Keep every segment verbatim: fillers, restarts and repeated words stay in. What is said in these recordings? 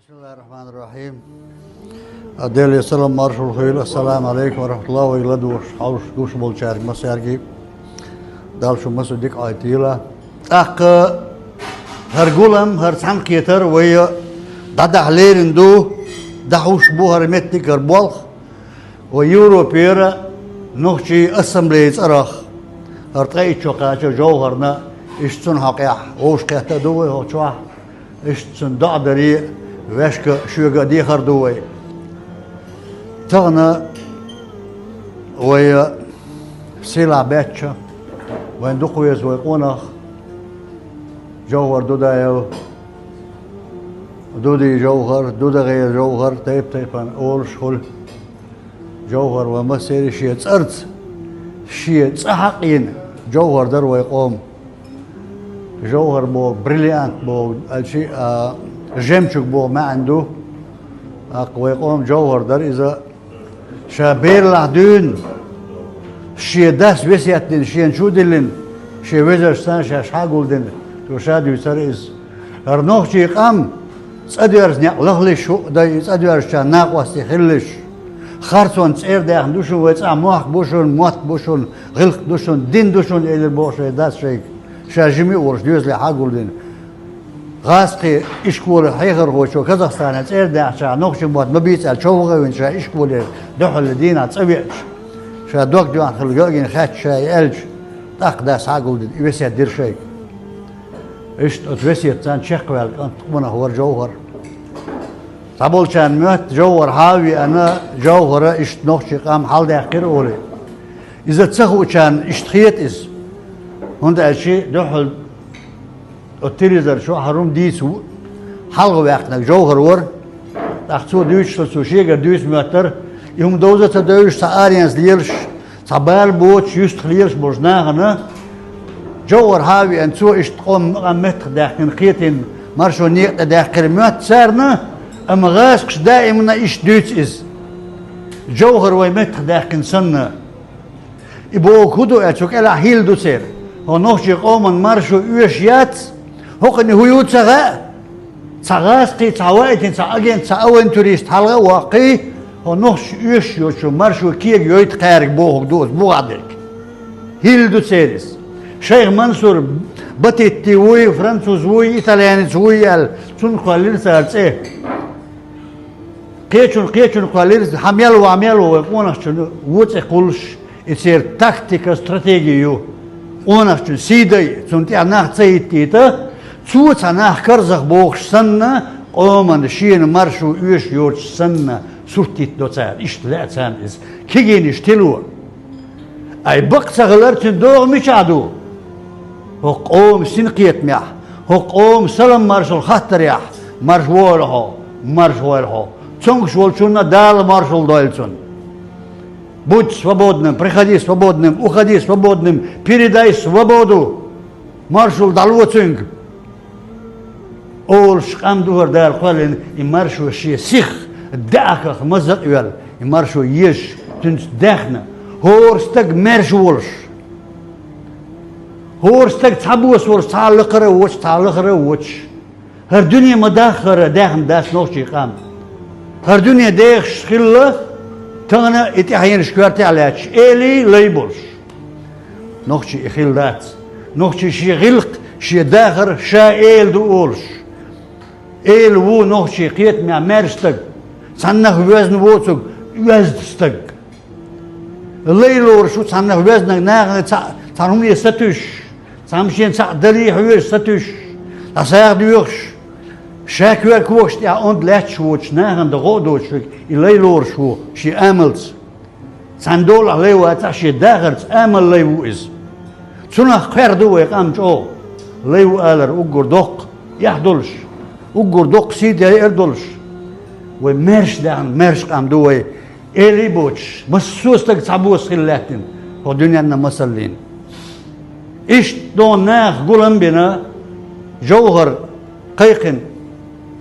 بسم الله الرحمن الرحيم. Деле салам маршал хуьйла. السلام عليكم ورحمة الله. Вай ладувгӀаш хьовш гуш болчаьрга массаьрга Дала шун массо дика Ӏойла. ТӀаккха хӀара гулам, хӀара цхьаьнакхетар вай дӀадахьа лерина ду, дӀахьуш бу хӀара меттиг, хӀара болх. Вай Европера нохчий ассамблея цӀарах хӀара ткъе итт шо кхача ЖовхӀарна, иштта цун хьокъехь вовшахкхетта а ду вай хӀокху чохь. Иштта цуьнан доӀа даре а, ваьшка шоьга а дехар ду вай. Тахана вай сийлахь баьчча, вайн дукха веза вай къонах ЖовхӀар Дудаев, Дуди ЖовхӀар, ДудаӀера ЖовхӀар, тайп-тайпана олуш хуьлу. ЖовхӀар вайн массеран шен цӀарца, шен цӀа хьакъ йина ЖовхӀар дара вай къоман. ЖовхӀар боху, бриллиант боху, аьлчи а, жемчуг боху маьӀна ду. ТӀаккха вай къоман ЖовхӀар дара иза. Ша берлахь дуьйна, шен дас весет дина, шена чу а диллина, шен вежаршца шаьш хьа а гулдина, цо ша дуьйцура иза. ХӀара нохчий къам цӀа доьрзу некъ лахлуш хӀуъа дай, и цӀа доьрзучарна накъостий хилалаш. Харцонца цӀера даьхна ду шуна вай цӀахь, мохк бу шуна, мотт бу шуна, гӀиллакх ду шуна, дин ду шуна, элира боху шайн дас шайга. Ша жима а волуш доьзале хьа а гулдина. ГӀазкхийн ишколан хьехархочо Казахстане цӀера даьхначохь нохчийн мотт ма бийца аьлла, чов гӀевина ша ишколера дуьххьарлера дийнахь цӀа веача, ша дог доьхна хилла йоӀ гина хаьттича ша и аьлча, тӀаккха дас хьа а гулдина, и весет дира шайга. Иштта оцу весетца чекхваьлла кӀант къонах вара ЖовхӀар. Цхьаболчарна моьтту ЖовхӀар хьа а веана, ЖовхӀара иштта нохчийн къам хьаладаьккхира олий. Иза ца хуучарна иштта хета иза. ХӀунда аьлча дуьххьал оцу телевизор чохь хӀара хӀума дийца ву-, хьалха ваьккхинарг ЖовхӀар вара. ТӀаккха цо дуьйцуш, цо шегара дуьйцу моьттара, и хӀума довза а ца девзаш, цхьа аренца лелаш, цхьа бала боцуш, юьстах лелаш болчу нахана ЖовхӀар хьа а веана, цо иштта къоман меттахдаьккхина, кхетийна, маршо некъа тӀе даьккхира моьтту царна, амма гӀазкхаша даимна иштта дуьйцу иза. ЖовхӀар вай меттахдаьккхина санна, и бохург хӀун ду аьлча, цу кӀелахь хӀилла ду церан. ХӀокху нохчийн къоман маршо оьшуш яц, хӀокхуьнан хӀун ю ца хаьа. Цхьа гӀазкхий, цхьа ваийтина, цхьа агент, цхьа авантюрист хьалха а ваккхий, хӀокху нохчаша оьшуш йоцучу маршо кега йойта кхаьрга бохург ду оцу бухахь дерг. ХӀилла ду церан иза. Шайх Мансур батитти вуй, француз вуй, итальянец вуй аьлла, цунна кхоьллира цара цӀе. Кхечунна, кхечунна кхоьллира, хьан мел ву, хьан мел ву, вай къонахчун ву цӀе кхуллуш, и церан тактика, стратеги ю. Къонахчун сий дай, цунна тӀехь нах ца хӀиттийта, цо цхьа нах карзах бохуш санна, къоман шена маршо оьшуш йоцуш санна, сурт йиттадо цара, иштта лаьа царна иза. Кегийнаш тило. Ай, бакъ ца хилар цуьнан догӀа мичахь ду? ХӀокху къоман синкхетамехь, хӀокху къоман салам-маршалла хаттарехь, марша вогӀийла хьо, марша вогӀийла хьо. Цомгуш волчунна Дала маршалла дойла цунна. Будь свободным, приходи свободным, уходи свободным, передай свободу. Маршалла дӀало цуьнга. Олуш къам ду хӀара Дала кхоьллина, и маршо шен сих даьӀахках маза а йоьлла, и маршо езаш, цуьнца даьхна, хӀора стаг маьрша волуш. ХӀора стаг цхьабосса волуш, цхьа а лакхара а воцуш, цхьа а лахара а воцуш. ХӀара дуьне ма даххара даьхна дац нохчийн къам. ХӀара дуьне дехаш хилла, тахана и тӀаьхьенаш коьртехь лаьтташ, элий лай болуш. Нохчий и хилла дац. Нохчий шен гӀиллакх, шен дахар ша эла ду олуш. Эла ву нохчий кхетамехь маьрша стаг. Цхьаннах воьзна воцург оьзда стаг. Лай лоруш ву цхьаннах воьзнарг нахана цхьа, цхьана хӀумане сатуьйсуш, цхьамма шена цхьаъ дале хьоьжуш сатуьйсуш, дӀасагӀа доьхуш, ша коьрта когаш тӀехь онда лаьтташ воцуш, нахана дан гӀо а доцуш верг, и лай лоруш ву шен амалца. Цхьана долахь лай вацахь, шен дахарца амал лай ву иза. Цунах кхер ду вай къам чӀогӀа. Лай ву алар уггар доккха эхь долуш, уггар доккха сий дан яр долуш. Вай маьрша даьхна, маьрша къам ду вай. Элий боцуш, массо а стаг цхьабосса хилла лаьттина, хӀокху дуьненна масаллина. Иштта догӀу наха гулам а бина, ЖовхӀар кхайкхина,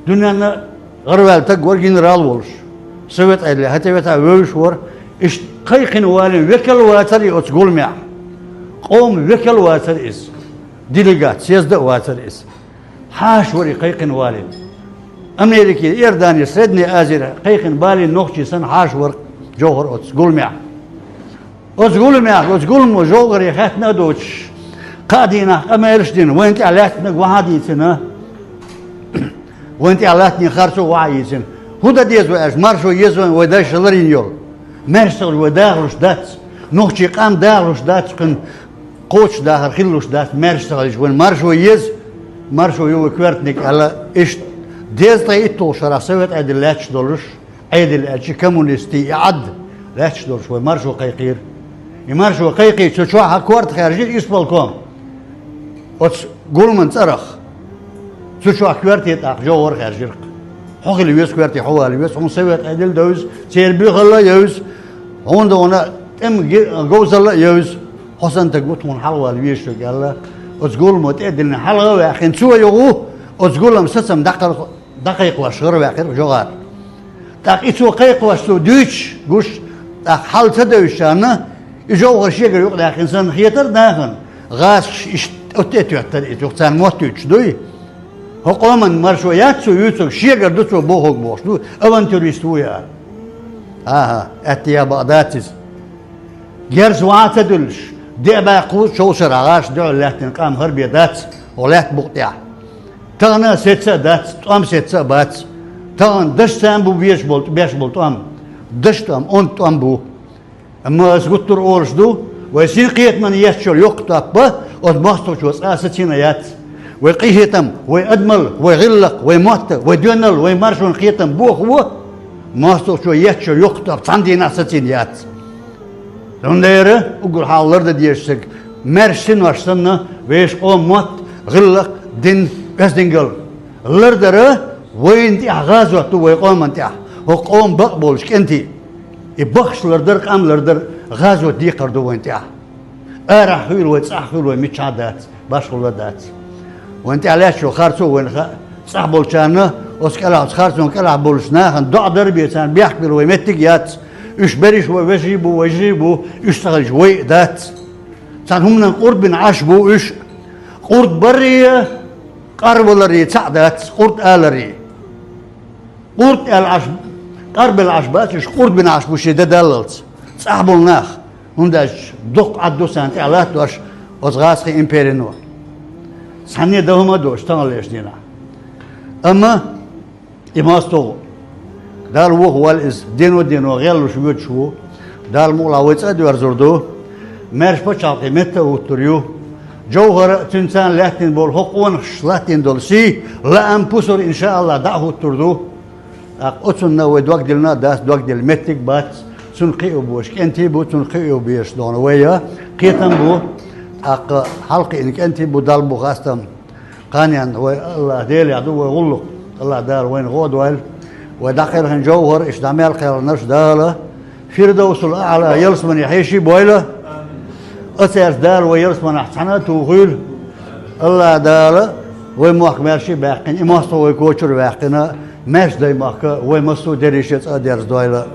дуьненна гӀараваьлла стаг вара генерал волуш. Совет Ӏедале хӀетте а вевзаш вара, иштта кхайкхина валийна векал а вацара и оцу гуламехь. Къоман векал а вацара иза. Делегат, съезда а вацара иза. Хьаша вара и кхайкхина валийна. Америке, Иордане, Средней Азера кхайкхийна балийна нохчий санна хьаша вара Джовхар оцу гуламехь. Оцу гуламехь, оцу гуламо Джовхаре хаьттина а доцуш, кхаа дийнахь къамелаш а дина, вайна тӀехь лаьттинарг вахьа а дийцина, вайна тӀехь латтийна харцо вахьа а йийцина. ХӀун дан деза вай аьлча, маршо еза вайна вай дайша ларйина йолу? Маьрша ца хилча вай дахалуш дац, нохчийн къам дахалуш дац, кхин кхочушдахар хилалуш дац, маьрша ца хилча вайна маршо еза, маршо ю вай коьртаниг аьлла, иштта дезткъе итталгӀачу шарахь Совет Ӏедал лаьтташ долуш, Ӏедал аьлча коммунистийн и Ӏад лаьтташ долуш вай маршо кхайкхийра. И маршо кхайкхийча, цу чохь корта хаьржира исполком. Оцу гуламан цӀарах. Цу чохь коьрте тӀаккха Джовхар хаьржира. Хьо хила веза коьрте, хьо вала веза, хьуна Совет Ӏедал а девза, церан буьйхалла а евза, хьуна дона тӀеман говзалла а евза, хьо санна стаг ву тхуна хьалавала везаш верг аьлла, оцу гуламо тӀе а диллина хьалха а ваьккхина, цо юха оцу гуламан сацам дӀакхар-, дӀакхайкхош гӀараваьккхира Джовхар. ТӀаккха и цо кхайкхош, цо дуьйцуш, гуш, тӀаккха хьал ца девзачарна, и Джовхар шегара юкъадаьккхина санна хетара нахана, гӀазкхаша иштта оттаэттара иза, юха царна моттуьйтуш дуй. ХӀокху къоман маршо яц цо юьйцург, шегара ду цо бохург бохуш ду, авантюрист ву и аьлла. АхӀа, аьтта ян бакъ дац иза. Герз вахьа а ца дуьллуш, деа баьккху чов шарахь гӀаш дуьхьал лаьттина къам хӀара бен дац, хӀокху лаьтта букъа тӀехь. Тахана а сецца а дац, тӀом сецца а бац. Тахана дашца а бу беш болу, беш болу тӀом. Даш тӀом, онда тӀом бу. Амма ас гуттар а олуш ду, вай синкхетаман етташ йолу йоккха топ, оцу мостагӀчо цкъа а сацийна яц. Вай къинхетам, вай адамалла, вай гӀиллакх, вай мотт, вай доьналла, вай маршонан кхетам бохо, мостагӀчо етташ йолу йоккха топ цхьана дийнахь а сацийна яц. Цундела уггар хьалха лардан дезаш стаг, маьрша синош санна, вешан къоман мотт, гӀиллакх, дин, оьздангалла. Лардара вайна тӀехь гӀазот ду вай къоман тӀехь, хӀокху къоман бакъ болчу кӀентий. И бахча лардар, къам лардар гӀазот декхар ду вайна тӀехь. Арахь хуьлу вай, цӀахь хуьлу вай, миччахьа дац, башхалла дац. Вайна тӀехь лаьтташ йолу харцо вайна хаьа, цӀахь болчарна, оцу кӀелахь, оцу харцонна кӀелахь болчу нахана доӀа дар бен царна бехк била вай меттиг а яц. Уьш берриш вай вежарий бу, вежарий бу, уьш ца хилча вай а дац. Цхьана хӀуманан къурд бина Ӏаш бу уьш. Къурд баррий, къарваларий цхьаъ дац, къурд аларий. Къурд аьлла Ӏаш, къарбелла Ӏаш бац уьш, къурд бина Ӏаш бу шен де даллалц. ЦӀахь болу нах, хӀунда аьлча дуккха Ӏад ду царна тӀехь латтош оцу гӀазкхийн империно. Цхьанне дан хӀума а доцуш таханлерчу дийнахь. Амма и мостагӀа, Дала вохавойла иза, дено-дено гӀеллуш воьдуш ву. Дала мукъалахь вай цӀа а доьрзур ду. Маьрша пачхьалкхе метта а хӀуттур ю. Джовхара а, цуьнан царна лаьттина болу хӀокху къонахаша латтийна долу сий, лаам, пусар, иншааллахӀ, дӀа а хӀуттур ду. ТӀаккха оцунна вай дог диллина а дац, дог дилла меттиг а бац. Цунна кхио бохуш кӀентий бу, цунна кхио бехаш дона вай а кхетам бу. ТӀаккха хьалакхиъна кӀентий бу, Далла бу хастам. Кханенна вай АллахӀ Делехь ду вай гӀуллакх. АллахӀ Дала вайна гӀо а дойла. Вай дӀакхелхина Джовхар, иштта дӀа мел кхелхинарш Дала Фирдовсул АӀла ялсамане хьеший а бойла. Оцаьрца Дала вай ялсаманахь цхьаьна а тухийла. АллахӀ Дала вай мохк маьрший а баьккхина, и мостагӀа вай кочара а ваьккхина, маьрша дай мохк вай массо а дерриге а цӀа а дерзадойла.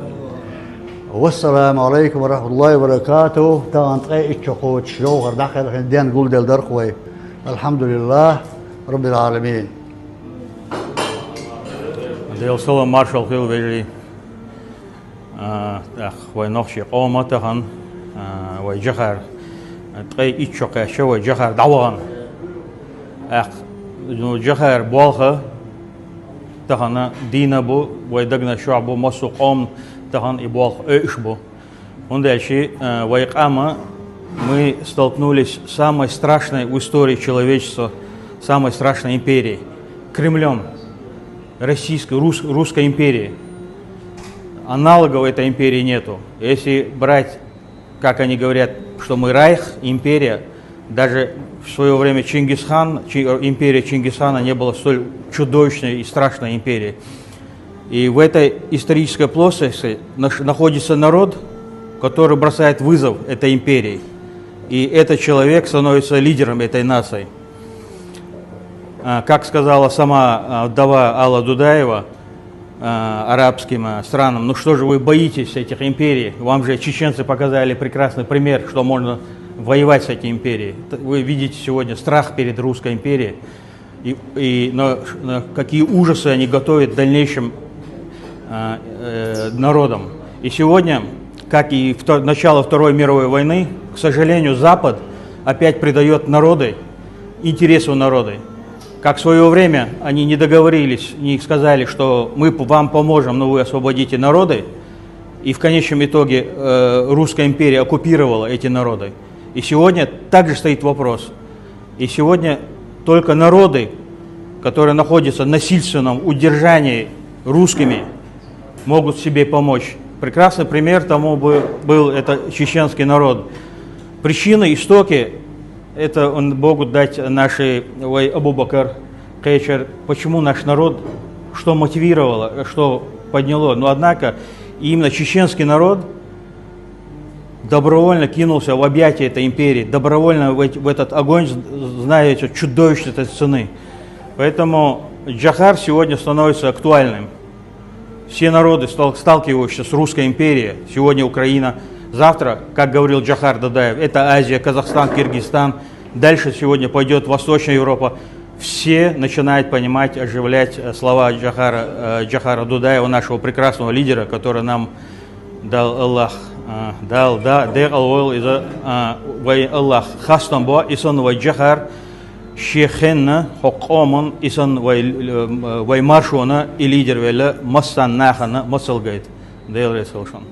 Вассаламу Ӏалайкум ва рахьматуллахӀи ва баракатухӀ. Тахана ткъе итт шо кхочуш Джовхар дӀакхелхина ден гулделла дара-кх вай. АлхьамдулиллахӀ Раббил Ӏаламин. Делан салам, маршалла хуьлда, вежарий. А, тӀаккха вай нохчийн къоман тахана, а, вай Джовхар, ткъе итт шо кхаьчча вай Джовхар дӀавахана. ТӀаккха, ну, Джовхар болх тахана дийна бу, вай дагна чохь бу, массо а къоман тахана и болх оьуш бу. ХӀунда аьлча, а, вай къам, мы столкнулись с самой страшной в истории человечества, самой страшной империей. Кремлём. Российской, рус-, русской империи. Аналогов этой империи нету. Если брать, как они говорят, что мы райх, империя, даже в своё время Чингисхан, Чи-, империя Чингисхана не была столь чудовищной и страшной империей. И в этой исторической плоскости наш-, находится народ, который бросает вызов этой империи. И этот человек становится лидером этой нации. А, как сказала сама, а, вдова Алла Дудаева, а, арабским, а, странам: «Ну что же вы боитесь этих империй? Вам же чеченцы показали прекрасный пример, что можно воевать с этой империей. Т-, вы видите сегодня страх перед русской империей». И, и на, на какие ужасы они готовят дальнейшим а, э, народам. И сегодня, как и в то- начало Второй мировой войны, к сожалению, Запад опять предает народы, интересы народы. Как в свое время они не договорились, не сказали, что мы п- вам поможем, но вы освободите народы. И в конечном итоге э, Русская империя оккупировала эти народы. И сегодня также стоит вопрос. И сегодня только народы, которые находятся в насильственном удержании русскими, могут себе помочь. Прекрасный пример тому бы- был это чеченский народ. Причины, истоки, это он, могут дать наши вай Абу-Бакр, Кечер. Почему наш народ, что мотивировало, что подняло. Но однако именно чеченский народ добровольно кинулся в объятия этой империи, добровольно в, эти- в этот огонь, з- зная эти чудовищные цены. Поэтому Джохар сегодня становится актуальным. Все народы, стал- сталкивающиеся с Русской империей, сегодня Украина, завтра, как говорил Джохар Дудаев, это Азия, Казахстан, Киргизстан, дальше сегодня пойдет Восточная Европа. Все начинают понимать, оживлять э, слова Джохара, э, Джохара Дудаева, нашего прекрасного лидера, который нам дал Аллах, а, дал, да, дегал ойл из а, вай Аллах хастам ба, исан вай Джохар, шехенна, хокъоман, исан вай, э, вай маршона и лидер велла, массан нахана, масалгайт. Дейл ресалшон.